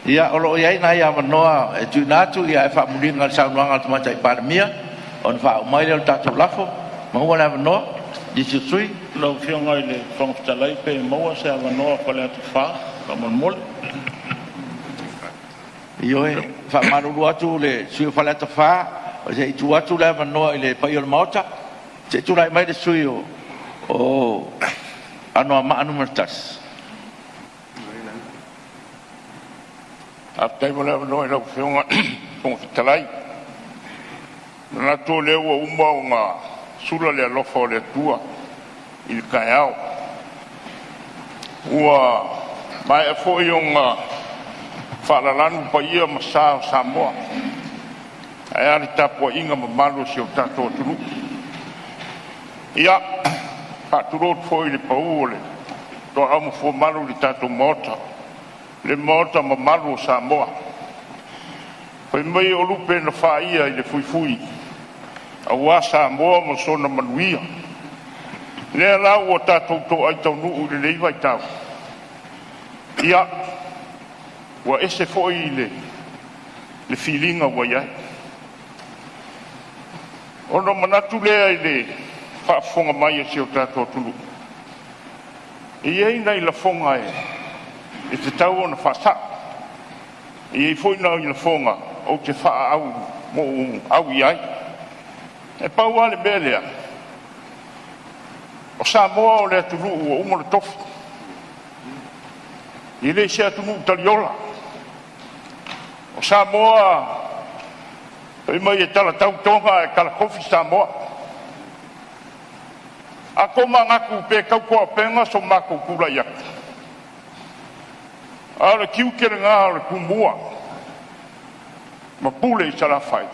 Ia, o lo o i ai nai avanoa e tuuina atu ae faamuliga i le saunoaga a le Tamaitai Palemia ona faauma ai lea o le tatou lafo. Maua le avanoa nisi o sui usufono. Lau Afioga i le Fofoga Fetalai pe maua se avanoa o Faleata 4 faamolemole. Ioe, e faamalulu atu i le sui usufono mo Faleata 4, se i tuu atu le avanoa i le paia o le Maota. Se i tulai mai le sui usufono mo Anoamaa 1. Faafetai mo le avanoa i lau Afioga i le Fofoga Fetalai. E manatu o lea ua uma ona sula le alofa o le Atua i le taeao, ua maea foi ona faalalanu paia ma sa o Samoa, ae a le tapuaiga mamalu a si o tatou atunuu. Ia, e faatulou atu foi i le paū o le toaau ma fuamalu i le tatou Maota, le Maota mamalu o Samoa. Fai mai o lupe na faia i le fuifui aua Samoa ma sona manuia, lea la ua tatou toai taunuu i lenei vaitau. Ia, ua ese foi le filiga ua i ai. Ona ou manatu lea i le faafofoga mai a si o tatou atunuu, e i ai nai lafoga e tatau ona faasao. E i ai foi nai lafoga ou te faaauau i ai. E pau lava le mea lea, o Samoa o le atunuu ua uma ona tofi, e le o se atunuu taliola. O Samoa fai mai e talatau Toga ae talatofi Samoa. A tomanatu pe tautoaupega so matou tulai atu, a o le tiute lena o le Tumua ma Pule i Salafai,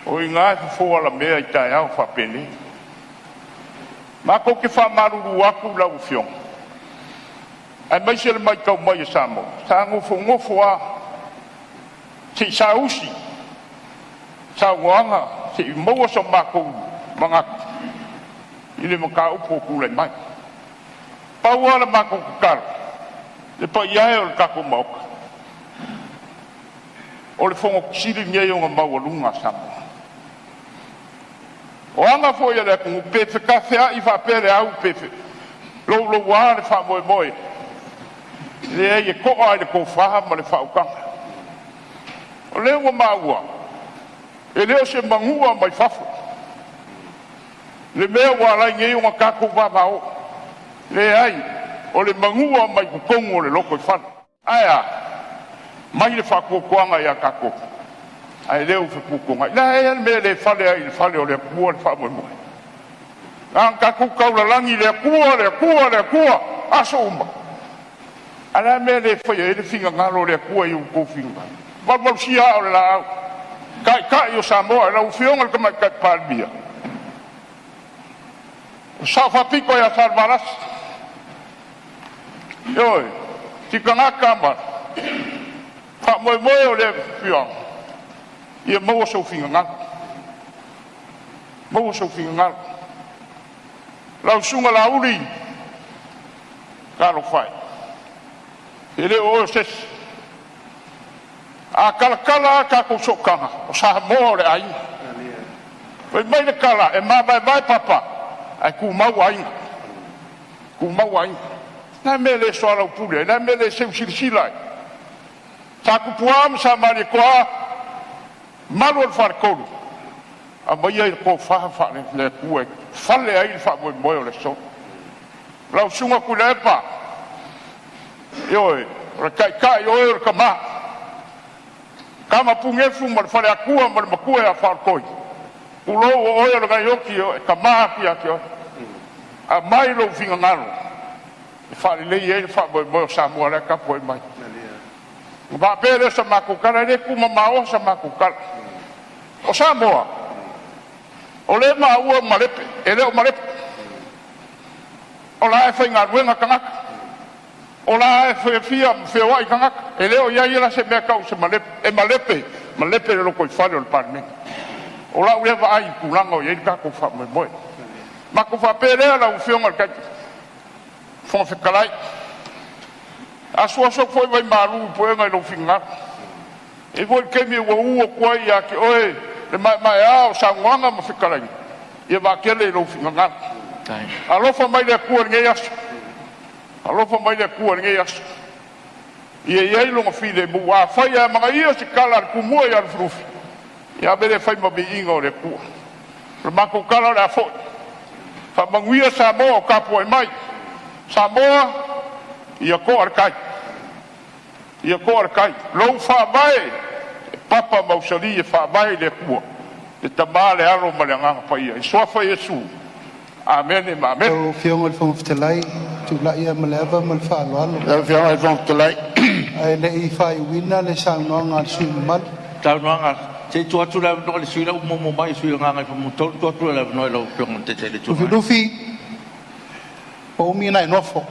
o i ina e fofo alamea i taeao faapenei. Matou te faamalulu atu i lau Afioga aemaise le matau mai a Samoa, sa nofonofo lava se i saausi saunoaga se i maua so matou manatu i le mataupu ua tulai mai. Pau lava le matou tatalo, le paia e o le tatou Maota, o le Fono Sili lenei ona maualuga a Samoa. O aga foi a le atunuu, pe fetafeai faapea le au pe louloua le faamoemoe, e leai e to'a lava i le tofa ma le faautaga. O lea ua maua, e le o se manua mai fafo le mea ua ala ai nei ona tatou vavao. Leai, o le manua mai totonu o le lotoifale. Ae a? Mai le faatuatuaga ia tatou, ae le o fetuatuanai. O le a ea le mea e le fale ai i le fale o le Atua le faamoemoe? Na ona tatou taulalagi i le Atua, le Atua, le Atua, aso uma. Ae o le a le mea e le faia ai le finagalo o le Atua i outou finagalo? Valuvalusia aa o le laau, Taitai o Samoa, lau Afioga i le Tamaitai Palemia, le Sao Faapito ia Salevalasi, ioe, Tikagata ma faamoemoe o le afioaga, ia maua sou finagalo, maua sou finagalo. Lau Susuga Laauli, talofa e, e le o oe o se isi. A talatala a tatou sootaga, o Samoa o le aiga. Fai mai le tala, e mavaevae papa ae tumau aiga, tumau aiga. O le a le mea e le soalaupule ai? O le a le mea e le seu silasila ai? Sa Tupua ma sa Malietoa, mamalu o le Faletolu, aumaia le tofa faale-Atua e fale ai le faamoemoe o le aso. Lau Susuga Tuilaepa, ioe, o le taitai o oe o le tama, tama punefu ma le faleatua ma le matua ia Faletoi, tulou, o oe o le gaioki e kama atu ia te oe. Aumai lou finagalo e faalelei ai le faamoemoe o Samoa la e tapuai mai. Ona faapea lea o sa matou tala, e le tuumamaoa sa matou tala. O Samoa, o lea e maua e malepe, e le o malepe, o la e faigaluega tagata, o la e fiafia ma feoai tagata, e le o i ai la se mea e tau o se malepe. E malepe, malepe le lotoifale o le Palemene. O lau lea vaai i le tulaga o i ai le tatou faamoemoe. Ona matou faapea lea, lau Afioga i le Fofoga Fetalai, Asuasu atu foi vaimalu i puega i lou finagalo. E i ai foi le taimi e uu atu ai ia te oe le maemaea o saunoaga ma fetalaiga, ia vaatele i lou finagalo. Alofa mai le Atua i lenei aso, alofa mai le Atua i lenei aso, ia i ai Lona filemu. Afai e amanaia se tala a le Tumua ia Lufilufi, ia ave lea e fai ma viiga o le Atua. O le matou tala o le a foi, faamanuia Samoa o tapuai mai, Samoa ia toa le tai, ia toa le tai, lou faavae e papa mausali e faavae i le Atua, le Tama le Alo ma le Agaga Paia. I le Suafa o Iesu, amene ma amene. Lau Afioga i le Fofoga Fetalai, ou te tulai lava ma le ava ma le faaaloalo, Lau Afioga i le Fofoga Fetalai... ae le i faaiuina le saunoaga a le sui usufono mamalu. Se i tuu atu le avanoa i le sui usufono la ua muamua mai, le sui usufono mo Gagaifomauga 3. Tuu atu le avanoa i lau Afioga i le Taitai o le Itu Agai. Lufilufi, ua umi ona e nofo.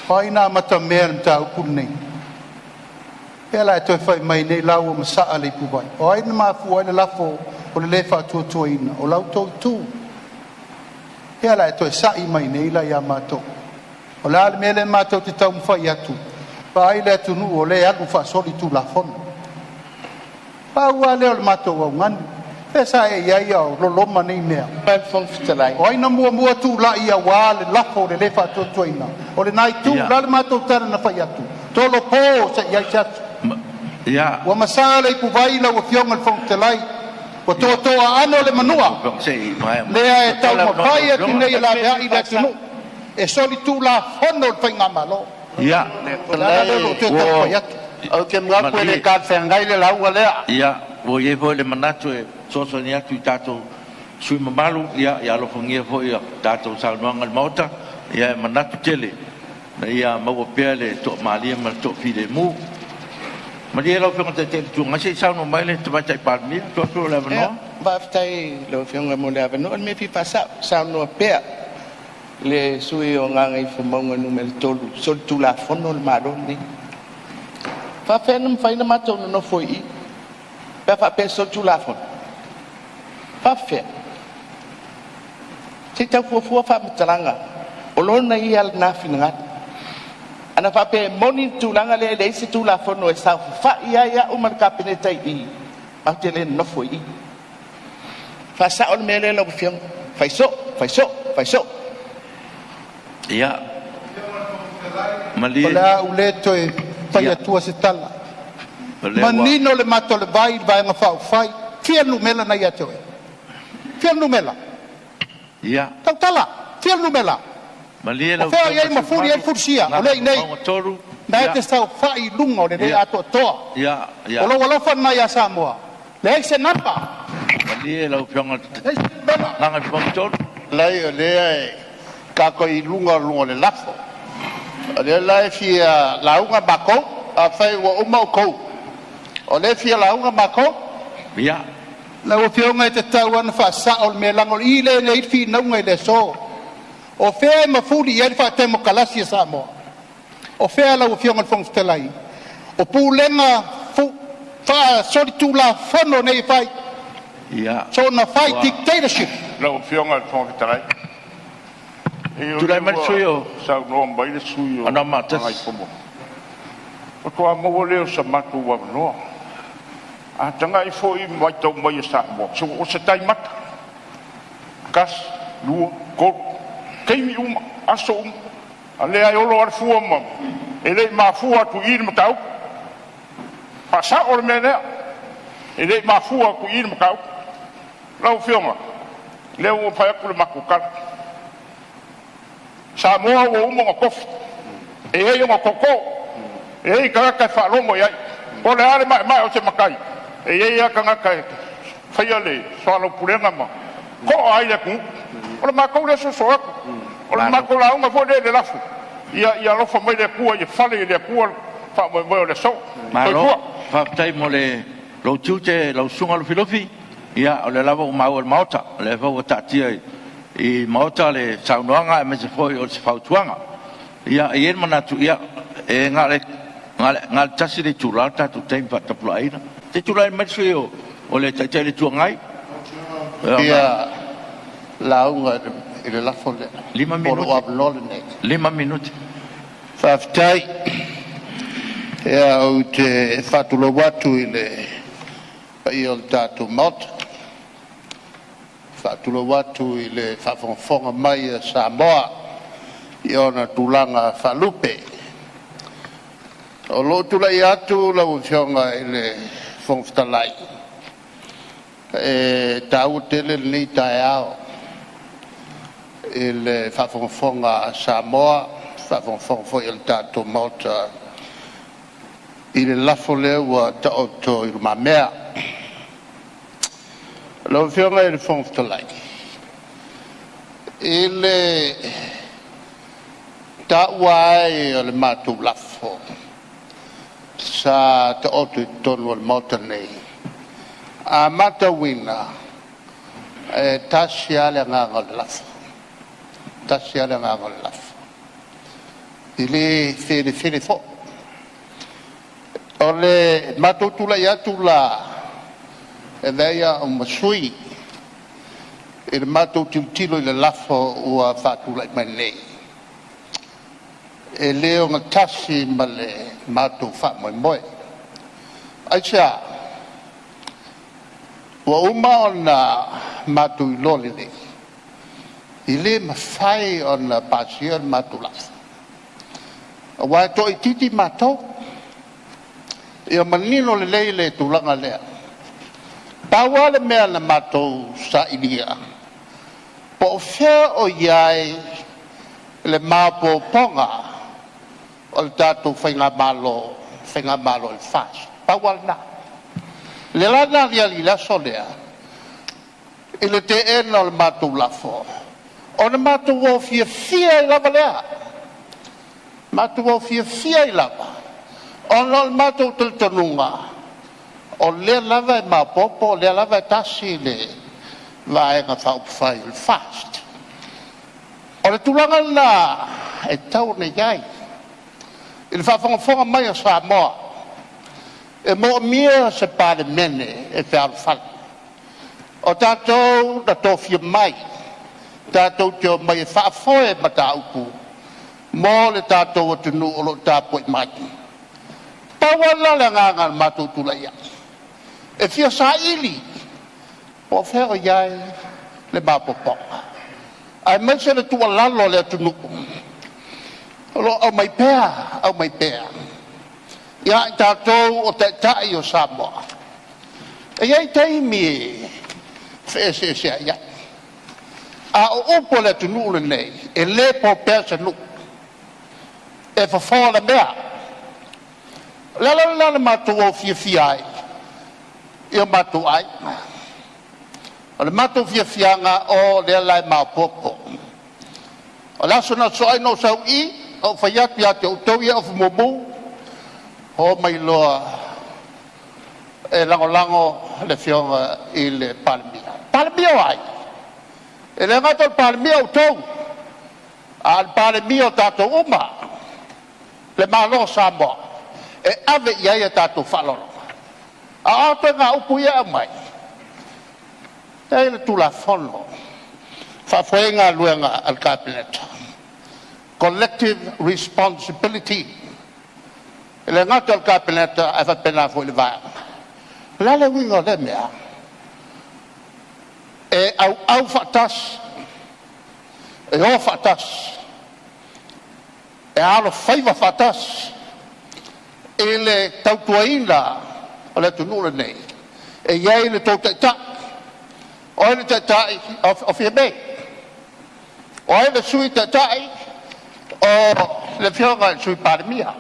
O ai na amatamea i le mataupu lenei? O fea la e toe fai mai nei la ua masaa le ipuvai? O ai na mafua ai le lafo o le lē Faatuatuaina? O la outou itu. O fea la e toe sa'i mai nei la ia matou? O le a le mea lea matou te taumafai atu? Vaai le atunuu o lea e alu faasolitulafono. Pau lava lea o le matou augani. Fea sa e i ai a o loloma nei mea? O ai na muamua tulai aua le lafo o le lē Faatuatuaina? O lena itu. O le a le matou tala na fai atu? Tolopo seia i ai se aso. Ua masaa le ipuvai lau Afioga i le Fofoga Fetalai, ua toto aano le manua, Se i maea mai. lea e Tatala le avanoa i lau taumafai atu Afioga. nei e laveai le atunuu e solitulafono le faigamalo. O le ala lea o lou toe Ua taumafai atu. Ou te manatu e le malie. talafeagai le lauga lea. Ia, ua i ai foi le manatu e fesoasoani atu i tatou sui usufono mamalu, ia alofagia foi a tatou saunoaga i le Maota. Ia e manatu tele ina ia maua pea le toamalie ma le toafilemu. Malie lau Afioga i le Taitai o le Itu Agai, se i saunoa mai le Tamaitai Palemia. Tuu atu lou Ia, avanoa. faafetai i lau Afioga mo le avanoa. O le mea e fia faasa'o, saunoa pea le sui usufono o Gagaifomauga 3, solitulafono le Malo lenei. E faafefea ona mafai ona matou nonofo i i pe a faapea e solitulafono? E faafefea? Se i tau fuafua faamatalaga, o lona ia lena finagalo. Ana faapea e moni le tulaga lea e leai se Tulafono e saofafai ai au ma le Kapeneta i i, matou te le nonofo i i. Faasao le mea lea lau Afioga, fai so'o, fai so'o, fai so'o. Ia, O malie. le a ou le toe fai atua se tala. O lea ua Manino le mata o le vai i le Vaega Faaupufai. Fia le numera na ia te oe? Fia le numera? Ia, Tautala! Fia le numera? malie O lau fea o i Afioga i ai le sui usufono mafuli ai mamalu le fusia? O lea e i inei. Gagaifomauga 3. Na e Ia, te saofai i luga o le le ia, atoatoa. ia, O ia. lou alofa lena ia Samoa. Leai se namba, Malie lau Afioga i le leai se numera. Gagaifomauga 3. Leai o lea e tatou te i luga o le lafo. O lea la e fia lauga matou, afai ua uma outou, o lea e fia lauga matou. Ia, Lau Afioga e tatau lava ona faasao le mea, leaga o i lea e i ai le finauga i le aso. O fea e mafuli i ai le faatemokalasi a Samoa? O fea lau Afioga i le Fofoga Fetalai? O pulega faasolitulafono nei e fai, ia, soona fai ua dictatorship. Lau Afioga i le Fofoga Fetalai, e o Tulai lea mai le sui ua usufono mo saunoa mai le sui usufono o Anoamaa 1. Gagaifomauga, faatoa maua lea o se matou avanoa. A tagai foi ma matau mai e Samoa, o se taimata, tasi, lua, tolu, taimi uma, aso uma, a o lea e olo lava le fua ma e le i mafua atu i i le mataupu. Faasao le mea lea, e le i mafua atu i i le mataupu. Lau Afioga, o lea ua fai atu le matou tala, Samoa ua uma ona tofi, e i ai ona tootoo, e i ai tagata e faalogo i ai. Po o le a le maemae o se matai, e i ai lava tagata e faia le soalaupulega ma toa ai le atunuu. O le matou lea soso atu, o le Malo. matou lauga foi lea i le lafo, ia alofa mai le Atua ia fale i le Atua le faamoemoe o le aso. Malo, Soifua. faafetai mo lou tiute lau Susuga Lufilufi. Ia o lea lava ua maua e le Maota, o lea foi ua taatia i Maota le saunoaga aemaise foi o se fautuaga. Ia e i ai le manatu, ia, e na o le tasi le itula le tatou taimi faatapulaaina. Se i tulai mai le sui usufono o le Taitai o le Itu Agai. Ia lauga i le lafo lea, 5 po o lou minute, avanoa lenei. 5 minute. Faafetai. Ia, ou te faatulou atu i le paia o le tatou Maota, e faatulou atu i le faafogafoga mai a Samoa i ona tulaga faalupe. O lou tulai atu lau Afioga i le Fofoga Fetalai, e taua tele lenei taeao i le faafogafoga a Samoa, faafogafoga foi a le tatou Maota i le lafo lea ua taoto i lumamea. Lau Afioga i le Fofoga Fetalai, i le taua ai o le matou lafo sa taoto i totonu o le Maota lenei, a matauina, e tasi lava le agaga o le lafo, e tasi lava le agaga o le lafo, e le felefele foi. O le matou tulai atu la e avea ai au ma sui i le matou tilotilo i le lafo ua faatulai mai nei, e le ogatasi ma le matou faamoemoe. Aisea? Ua uma ona matou iloa lelei, e le mafai ona pasia le matou lafo, aua e toaitiiti matou. Ia manino lelei le tulaga lea. Pau lava le mea na matou sailia, po o fea o i ai le maopoopoga o le tatou faigamalo, le faigamalo a le FAST. Pau lava lena. O lea la na aliali i le aso lea i le teena o le matou lafo, ona matou o fiafia ai lava lea. Matou o fiafia ai lava ona o le matou talitonuga, o lea lava e maopoopo o lea lava e tasi le Vaega Faaupufai o le FAST. O le tulaga lena e tatau ona i ai i le faafogafoga mai a Samoa, e moomia se Palemene e fealofani. O tatou na tofia mai tatou te omai e faafoe mataupu mo le tatou atunuu o lo o tapuai mai. Pau lava lena o le agaga na matou tulai ai, e fia saili po o fea o i ai le maopoopoga, aemaise le tuualalo a le atunuu o lo o aumai pea, aumai pea ia i tatou o Taitai o Samoa. E i ai taimi e feeseeseai ai, a o upu a le atunuu lenei, e le po pea se nuu, e fofo alamea. O le ala lena na matou o fiafia ai i o matou aiga. O le matou fiafiaga o lea la e maopoopo. O le aso na oso ai na ou sau i i, ou fai atu ia te outou ia e ofi mumu, o mai loa e lagolago le Afioga i le Palemia. Palemia o ai? E le gata o le Palemia o outou, a o le Palemia o tatou uma, le Malo o Samoa e ave i ai a tatou faaaloaloga. A o a ituaiga upu ia e aumai? E i ai le Tulafono e faafoe ai galuega a le Kapeneta, collective responsibility. E le gata o le Kapeneta ae faapena foi i le Vaega. O le a le uiga o lea mea? E auau faatasi, e o faatasi, e alofaiva faatasi i le tautuaina o le atunuu lenei. E i ai le tou Taitai. O ai le Taitai? O Fiame. O ai le Sui Taitai? O le Afioga i le Sui Palemia.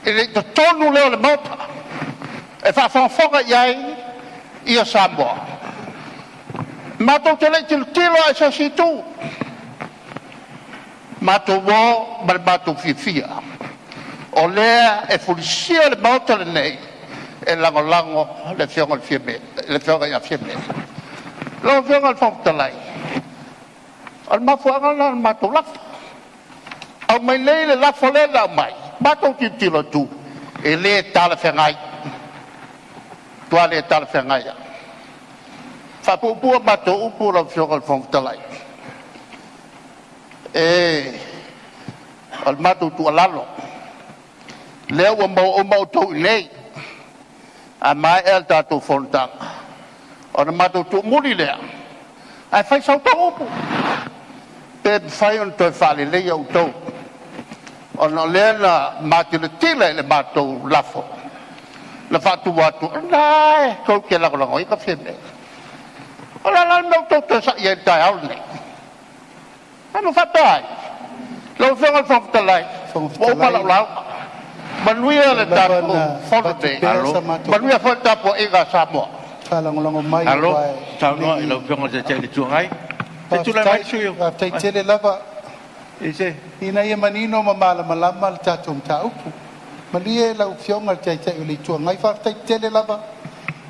I le totonu lea o le Maota e faafogafoga i ai ia Samoa. Matou te le i tilotilo lava i se isi itu, matou o ma le matou fiafia, o lea e fulisia le Maota lenei e lagolago le Afioga i le Fiame, le Afioga ia Fiame. Lau Afioga i le Fofoga Fetalai, o le mafuaaga lena o le matou lafo. Aumai nei le lafo lea na aumai, matou tilotilo atu, e le talafeagai, matua le talafeagai lava. Faapuupuu a matou upu lau Afioga i le Fofoga Fetalai, e O le matou tuualalo, lea ua maua uma outou i inei. A maea le tatou fonotaga ona matou tuumuli lea ae fai sa outou upu, pe mafai ona toe faaleleia outou ona o lea na matilatila i le matou lafo na faatu atu, o lena lava e tou te lagolagoina Fiame. O le a la le mea ua outou toe sai ai i le taeao lenei? A faapea ai? Lau Afioga i le Fofoga Fetalai, Fofoga ua uma Fetalai, lau lauga. Manuia ua le lava tatou ona fono avatu nei, pea sa matou manuia foi le tapuaiga a Samoa. faalagolago mai Malo aua e saunoa i le lau i Afioga i le Taitai o le Itu Agai. Se i tulai mai faafetai, le sui faafetai usufono. tele lava I se. ina ia manino ma malamalama le tatou mataupu. Malie lau Afioga i le Taitai o le Itu Agai, faafetai tele lava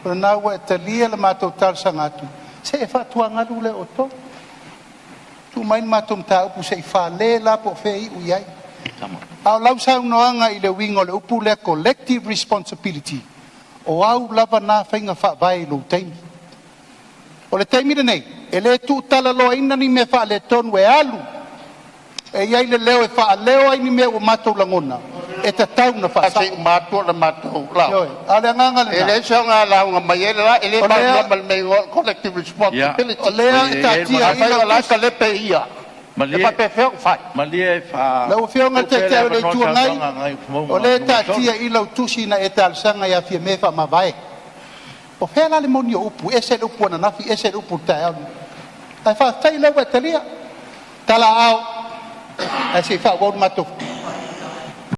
o lena ua e talia le matou talosaga atu, se e faatuagalu lea o outou. Tuu mai le matou mataupu se i fale la po o fea e iu i ai. A o lau saunoaga i le uiga o le upu lea collective responsibility, o au lava na faiga faavae i lou taimi. O le taimi lenei, e le tuutalaloaina ni mea faaletonu e alu e i ai le leo e faaleo ai ni mea ua matou lagona e tatau ona Ae se faasao. i uma atu le matou lauga. Ioe. A o le agaga E lena, leai se aoga e lauga mai ai le la, e le o lea, malamalama i le mea e igoa o le collective Ia, o responsibility. lea e e i ai le taatia manatu, i Afai o lau la e tusi. talepe ia, e malie, faapefea ona fai? malie fa Lau Afioga i tuu le pea le Taitai o le avanoa Itu Agai, saunoaga a o Gagaifomauga lea e 3. taatia i lau tusi na e talosaga ia Fiame faamavae. O fea la le moni o upu? E ese le upu ananafi, ese le upu i le taeao lenei. Ae faafetai o lea ua e talia. Talaaao, ae se i faaauau le matou